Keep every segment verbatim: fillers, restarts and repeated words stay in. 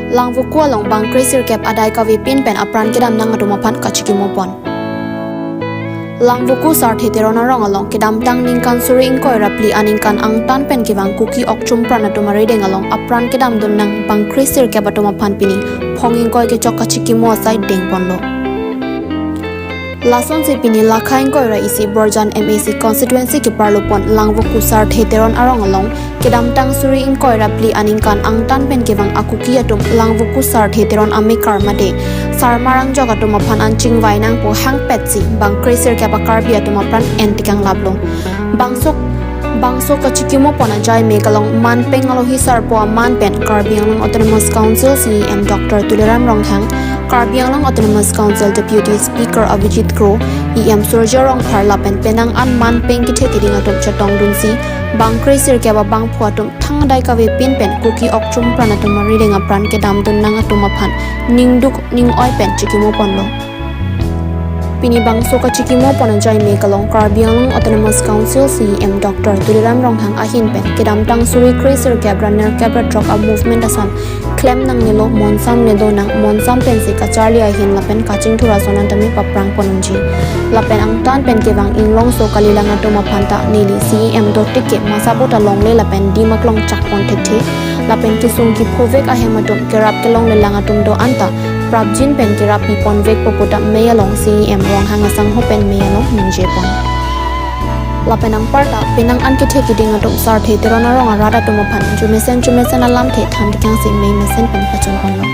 Langvoku along bang kre sirkep adai kavepin pen apran kedam nang atum aphan kachikimo pon. Langvoku Sarthe Teron arong along kedamtang ningkan suri ingkoi ra phli aningkan angtan pen kevang Kuki okchum pran atum arideng along apran kedam dun nang bang kre sirkep atum aphan pini phong ingkoi kechok kachikimo asai deng ponlo. Lasonsi pini lakha ingkoi ra isi Borjan M A C constituency keparlo pon Langvoku Sarthe Teron arong along kedamtang suri ingkoi ra phli aningkan angtan pen kevang akuki atum Langvoku Sarthe Teron amekar mate sarmar angjok atum aphan an chingvai nangpo hangpetsi bang kre sirkep a Karbi atum apran en tekang laplo. Bangso bangso kachikimo pon ajai me kelong manpeng alohi sarpo aman pen Karbi Anglong Autonomous Council C E M Doctor Tuliram Ronghang, Karbi Anglong Autonomous Council Deputy Speaker Avijit Kro, E M Surjya Rongphar lapen penang an manpeng kethe keding atum chetong dunsi bang kre sirkep abangphu atum thang adai kavepin pen Kuki okchum pran atum arideng apran kedam dun nang atum aphan ningduk ning-oi pen chikimo ponlo. Pini bangso kachikimo pon ajai me kelong Karbi Anglong Autonomous Council C E M Doctor Tuliram Ronghang ahin pen kedamtang suri kre sirkep ra nerkep ra throk a movement ason klem nangnelo, monsam le do nang, monsam pensi kacharli ahin lapen kachingthur ason an tame paprang pon unji. Lapen angtan pen kevang inglongso kalilang atum aphan ta neli C E M dotik ke masabo ta longle lapen dim aklong chak pon thekthe. Lapen kesung kephovek ahem atum kerap kelongle lang atum do-an ta prapjin pen kerap pi ponvekpo pu ta mei along C E M Ronghang asangho pen mei along ningje pon. Lapen anparta penang an kethe keding atum Sarthe Teron arong arat atum aphan chomesen chomesen alamthe than tekangsi mei mesen pen pachun ponlo.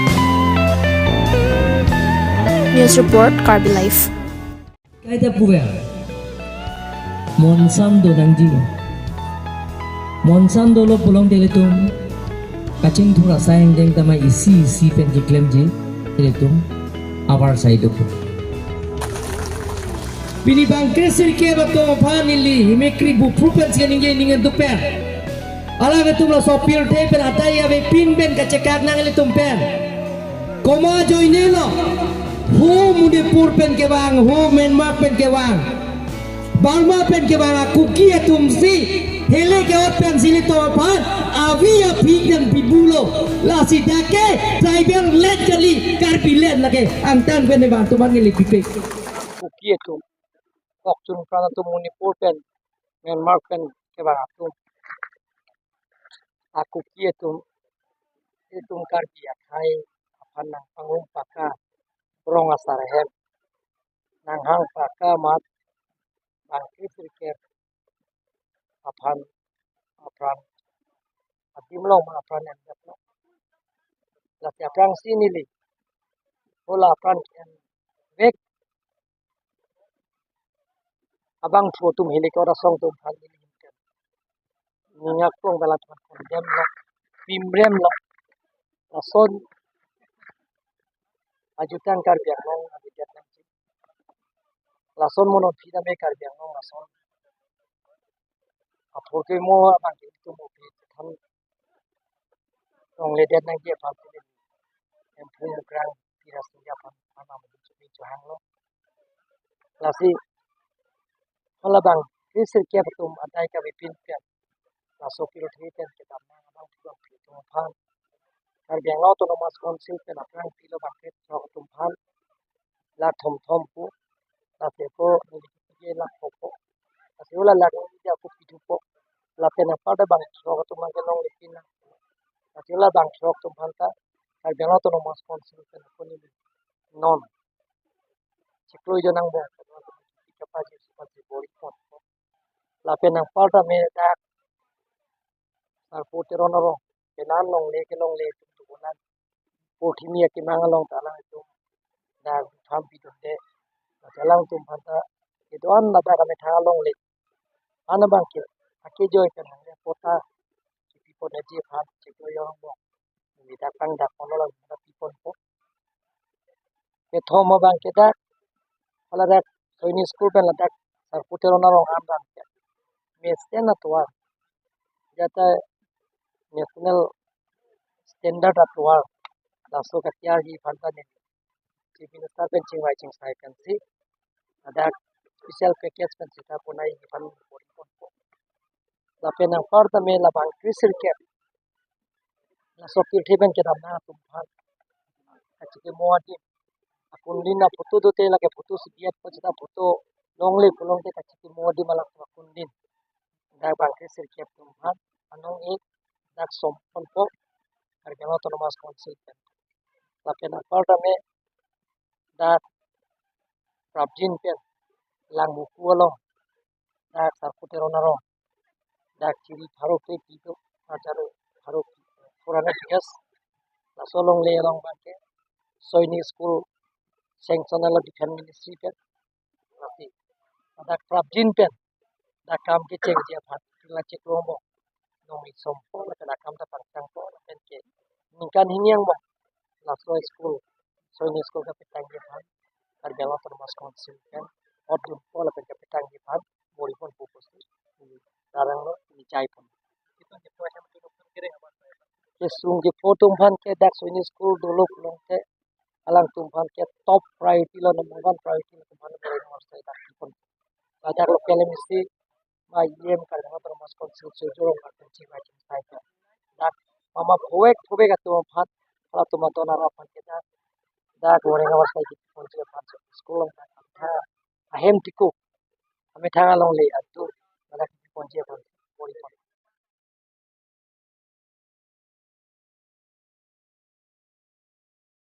News report, Karbi Live. Kaita puvel. Monsam do nangji. Monsam dolo pulote ilitum kachingthur asai angdeng tame isi isi pen keklemji ilitum abar sai do. Pini bang kre sirkep atum aphan neli himekri bupru pensi ningje ning an tu pen. Alangtum laso pirthe pen adai avepin pen kachekak nang ilitum pen. Komat ajoine lo. Ho Manipur pen kevang, ho Myanmar pen kevang, Burma pen kevang a Kuki atumsi hele ke-ot pensi ilitum aphan avi aphi pen pibulo. Lasi dak ke tribal land kali, Karbi land lake, angtan pen ne bang tuman neli pipe. Kuki atum, okchum pran atum, Manipur pen, Myanmar pen kevang atum, a Kuki atum, itum Karbi akhei aphan nangpangrum paka rong asar ahem, nanghang paka mat bang kre sirkep aphan apran adim long ma apran en lo. Lasi aphrangsi neli hala apran en vek abangphu atum hele ke-ot asong atum aphan neli himken ning aklong bela tuan kondem lo, pimrem lo. Lason ajutang Karbi Anglong abidet nangji. Lason monon phi tame Karbi Anglong lason aphurkimo abang ke itum opi than rong ledet nangji aphan em phung mukrang pira singja aphan aphan amu chumi chuhang lo. Lasi hala bang kre sirkep atum adai kavepin pen laso pirthe pen kedam nang abangphu atum aphan, Karbi Anglong Autonomous Council pen aphrang pilo bang kre throk atum aphan lakh thom thom pu. Lasi ako neli ke lakh ko po. Lasi hala lakh neli ako pithupo. Lapen anparta bang throk atum abang ke longle pin nang. Lasi hala bang throk atum aphan ta Karbi Anglong Autonomous Council pen ako neli non chiklo ijo nang bong kapaji supaji bori pon. Lapen anparta me dak Sarpo Teron arong, penan longle ke longle tum tu bonan. Porthimi akemang along ta alangtum dak tham pidunde. Alangtum aphan ta kedo-an ladak amethang alongle. Ana bang ke akejoi pen nang pota kipi pon aji aphan chiklo ijo nang bong. Neli dak pangdak ponlo, ladak pi ponpo. Kethom abang ke dak hala dak Sainik School pen ladak Sarpo Teron arong an bang ke mesen atovar, jata national standard atovar, laso katiar hi aphan ta neli Chief Minister pen chingvai chingsai pensi ladak special package pensi ta ponai hi aphan bori ponpo. Lapen anparta me labang kre sirkep laso pirthe pen kedam nang atum aphan Kachikimo adim akundin aphoto dote, lake photo si diya apot seta photo longle pulote kachikimo adim alangtum akundin. Dak bangkre sirkep atum aphan anong-e dak som ponpo Karbi Anglong Autonomous Council pen. Lapen apar tame dak prapjin pen Langvoku along dak Sarpo Teron arong dak chiri pharo kre pido, hajar pharo purana bias laso longle along bangke Soini School sanction alo Defense Ministry pen. Lasi dak prapjin pen dak kam kechengji aphan la chekrong bo. Nong isom po lapen akam ta pangchang po lapen ke ningkan hini angbong laso school, Soini School kapetangji aphan Karbi Anglong Autonomous Council pen ot dun po lapen kapetangji aphan bor-i ponpo pusi rarang lo ini chai pon. Kesung kepho atum aphan ke dak Soini School dolo pulote alangtum aphan ke top priority lo, number one priority lo atum aphan bor-i nang sai dak pon. Ladak local M A C, ma E M Karbi Anglong Autonomous Council Sojorong atum chibai chingsai ke dak mama phovek phovek atum aphan, halatum adon arlo aphan ke dak dak bor-i nang sai kipi ponji aphan school along dak ahem tiko amethang alongle atum dak kipi ponji aphan bor-i pon.